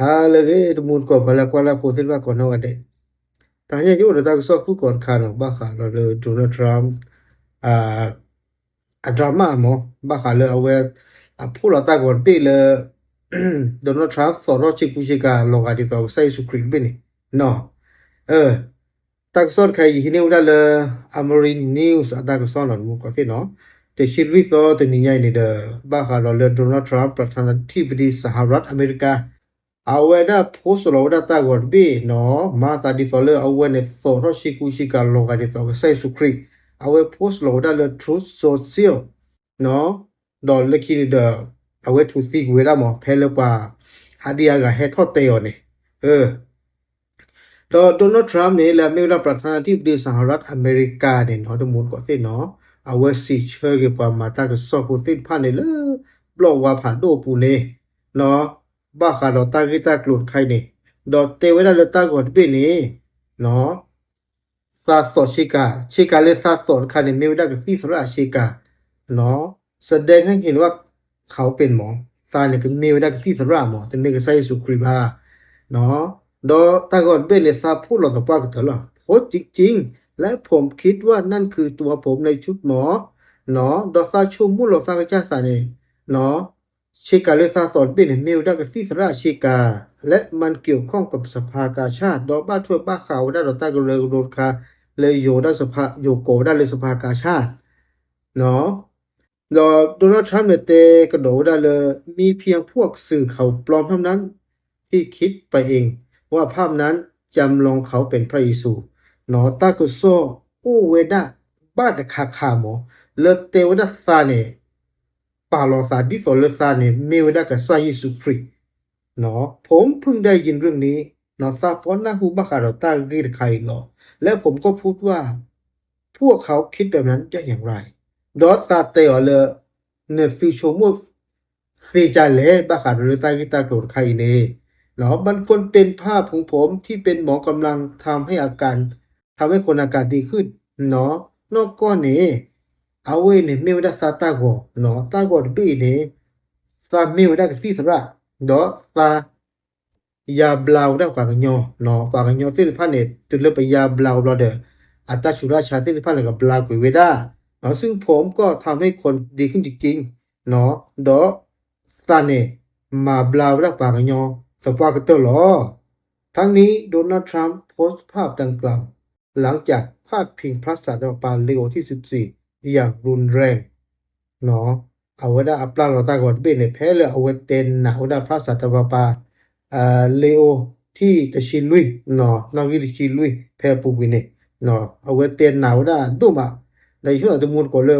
ဟါလၢအဂ့ၤ တမူတကိး ပှၤလၢကွၢ်လၢဖိသ့ၣ်တဖၣ်ကိးနီၢ်ဂၤဒဲး, တဟါညါယအိၣ်ဒီးတၢ်ကစီၣ်ဃုကိးတခါနီၤ ဘၣ်ဃးဒီးလၢ Donald Trump အ drama မ့ၢ် ဘၣ်ဃးလၢအဝဲ အဖှိၣ်လီၤတၢ်ဂီၤတဘ့ၣ်လၢ Donald Trump သီၣ်ထီၣ်ဆ့ကူဆ့ကၤလီၤဂာ်ဒ်သိးကစၢ်ယ့ၣ်ၡူးခရံာ်တဘ့ၣ်န့ၣ်နီၤ. တၢ်ကစီၣ်တခါအံၤ ဟံးန့ၢ်ဝဲဒၣ်လၢ Amourie News အတၢ်ကစီၣ်နီၤ တမူတကိးသ့ၣ်နီၤ, တဆံလွံၢ်သီတနံၤညါအံၤန့ၣ်ဒီး ဘၣ်ဃးဒီးလၢ Donald Trump ပှၤထါနထံၣ်ပဒံး စဟရၣ်အမဲရကၤ အဝဲဒၣ် post လီၤဝဲဒၣ်တၢ်ဂီၤတဘ့ၣ်နီၤ, မၤသးဒ်သိးလၢအဝဲန့ၣ် သီၣ်ထီၣ်ဆ့ကူဆ့ကၤလီၤဂာ်ဒ်သိးကစၢ်ယ့ၣ်ၡူးခရံာ်, အဝဲ post လီၤဝဲဒၣ်လၢ Truth Social နီၤ, ဒီးလၢခံန့ၣ်ဒီး အဝဲထုးသံကွံာ်ဝဲဒၣ်မ့ၢ် ဖဲလၢပှၤ ဟးဒံအါဂၤဟဲထီၣ်တဲအီၤန့ၣ်, ဒီး Donald Trump န့ၣ် လၢအမ့ၢ်ဝဲဒၣ် ပှၤထါနထံၣ်ပဒံး စဟရၣ်အမဲရကၤန့ၣ်နီၤ တမူတကိးသ့ၣ်နီၤ, အဝဲစံးဆၢက့ၤပှၤမၤတၢ်ကစီၣ်ဖိသ့ၣ်တဖၣ်န့ၣ်လၢ ဘျီၣ်ဝါဖးဒိၣ်အပူၤန့ၣ်နီၤ, ဘၣ်ဃးဒီးတၢ်ဂ့ၢ်တၢ်ကျိၤတခါအံၤန့ၣ်, ဒီးတဲဝဲဒၣ်လၢတၢ်ဂီၤတဘ့ၣ်န့ၣ်နီၤ သးသီၣ်ဆ့ကၤ, ဆ့ကၤလၢသးသီၣ်တခါန့ၣ် မ့ၢ်ဝဲဒၣ်ကသံၣ်သရၣ်အဆ့ကၤနီၤ, แสดงให้เห็นว่าเขาเป็นหมอ, သးန့ၣ်ကမ့ၢ်ဝဲဒၣ်ကသံၣ်သရၣ်မ့ၢ် တမ့ၢ်ကစၢ်ယ့ၣ်ၡူးခရံာ်ဘၣ်နီၤ, ဒီးတၢ်ဂီၤတဘ့ၣ်န့ၣ် သးဖှိၣ်လီၤသပှၢ်ကတၢၢ်လီၤ, โพสต์จริงๆ และผมคิดว่านั่นคือตัวผมในชุดหมอနီၤ, ဒီးသးဆိကမိၣ်လီၤသးကစၢ်သးန့ၣ်နီၤ ဆ့ကၤလၢသးသီၣ်တဘ့ၣ်န့ၣ် မ့ၢ်ဝဲဒၣ်ကသံၣ်သရၣ်အဆ့ကၤ, และมันเกี่ยวข้องกับสภากาชาด ဒီးဘၣ်ထွဲဘၣ်ဃးဝဲဒၣ်ဒီးတၢ်ကရၢကရိတခါ လၢယိၤဝဲဒၣ်စဖါ, ယိၤကိးဝဲဒၣ်လၢ สภากาชาดနီၤ, ဒီး Donald Trump န့ၣ်တဲကဒီးဝဲဒၣ်လၢ มีเพียงพวกสื่อข่าวปลอมเท่านั้นที่คิดไปเองว่าภาพนั้นจำลองเขาเป็นพระเยซูနီၤ, တၢ်ကစီၣ်အိၣ်ဝဲဒၣ်ဘၣ်တခါခါမ့ၢ် လၢတဲဝဲဒၣ်သးန့ၣ် ပာ်လီၤသးဒ်သိးလၢသးန့ၣ် မ့ၢ်ဝဲဒၣ်ကစၢ်ယ့ၣ်ၡူးခရံာ်နီၤ, ผมเพิ่งได้ยินเรื่องนี้နီၤ, သးပှဲၤနၢ်ဟူဘၣ်ဃးဒီးတၢ်ဂ့ၢ်တခါအံၤလီၤ, และผมก็พูดว่า พวกเขาคิดแบบนั้นได้อย่างไร ဒီးသးတဲအီၤလၢ နသုဆိကမိၣ်သ့ဒ်လဲၣ် ဘၣ်ဃးဒီးလၢတၢ်ဂ့ၢ်တၢ်ကျိၤတခါအံၤန့ၣ်နီၤ, มันควรเป็นภาพของผมที่เป็นหมอกำลังทำให้อาการ ทำให้คนอาการดีขึ้นနီၤ, နီၢ်ကီၢ်န့ၣ် အဝဲအံၤန့ၣ် မ့ၢ်ဝဲဒၣ်သးတၢ်ဂီၤနီၤ, တၢ်ဂီၤတဘ့ၣ်အံၤန့ၣ် သးမ့ၢ်ဝဲဒၣ်ကသံၣ်သရၣ်, ဒီးသး ယါဘျါဝဲဒၣ်ပှၤကညီနီၤ, ပှၤကညီသ့ၣ်တဖၣ်န့ၣ် တုၤလၢပယါဘျါဝဲဘျီဒီး အတၢ်ဆူးတၢ်ဆါသ့ၣ်တဖၣ်န့ၣ် ကဘျါကွံာ်ဝဲဒၣ်နီၤ, ซึ่งผมก็ทำให้คนดีขึ้นจริงๆ နီၤ, ဒီးသးန့ၣ် မၤဘျါဝဲဒၣ်ပှၤကညီသပှၢ်ကတၢၢ်လီၤ. ทั้งนี้ โดนัลด์ ทรัมป์ โพสต์ภาพดังกล่าว หลังจากพาดพิงพระสันตะปาปาเลโอที่สิบสี่ อย่างรุนแรงနီၤ, အဝဲဒၣ်အပျၢ်လီၤတၢ်ဂီၤတဘ့ၣ်န့ၣ် ဖဲလၢအဝဲတဲနာ်ဝဲဒၣ် พระสันตะปาปา เลโอ ထံၣ်တဆံလွံၢ်နီၤ, နီၣ်ဂံၢ်တဆံလွံၢ် ဖဲအပူၤကွံာ်န့ၣ် အဝဲတဲနာ်ဝဲဒၣ်ဒိၣ်မး, ဒီးယဟ့ၣ်အီၤတမူတကိးလၢ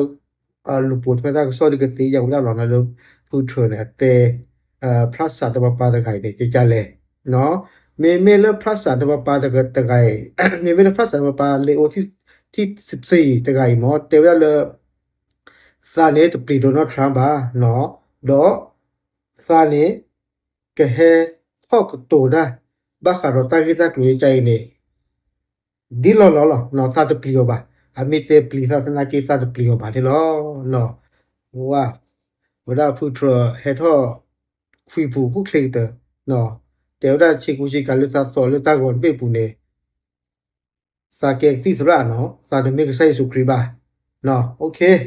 လူၤပိာ်ထွဲတၢ်ကစီၣ်ဒ်ကသ့ယါဝဲဒၣ်လီၤန့ၣ်လၢ ဖုထြၢၣ်န့ၣ် အတဲ ဖရၣ်စၣ်တပၤပၤတဂၤအံၤန့ၣ် ကကလဲၣ်နီၤ, မ့မ့ၢ်လၢဖရၣ်စၣ်တပၤပၤတဂၤအံၤ, မ့မ့ၢ်လၢဖရၣ်စၣ်တပၤပၤ လ့အိ ထံၣ်စံးတဂၤအံၤမ့ၢ် တဲဝဲဒၣ်လၢ သးန့ၣ်တပျံၤ Donald Trump ဘၣ်နီၤ, ဒီး သးန့ၣ် ကဟဲထီၣ်ကတိၤတၢ် ဘၣ်ဃးဒီးတၢ်ဂ့ၢ်တၢ်ကျိၤအံၤအံၤန့ၣ် ဒ်လီၢ်လီၢ်လီၤနီၤ, သးတပျံၤအီၤဘၣ်, အမ့ၢ်တဲပျံၤသးသနာ်က့ သးတပျံၤအီၤဘၣ်န့ၣ်လီၤ. ဝဲဒၣ်ဖုထြၢၣ်ဟဲထီၣ် ခွံပူၤခိၣ်ချ့ကတၢၢ်, တဲဝဲဒၣ်ဆ့ကူဆ့ကၤလၢသးသီၣ်လၢတၢ်ဂီၤတဘ့ၣ်ပူၤန့ၣ် သးကဲကသံၣ်သရၣ်နီၤ, သးတမ့ၢ်ကစၢ်ယ့ၣ်ၡူးခရံာ်ဘၣ်. အိၣ်ခ့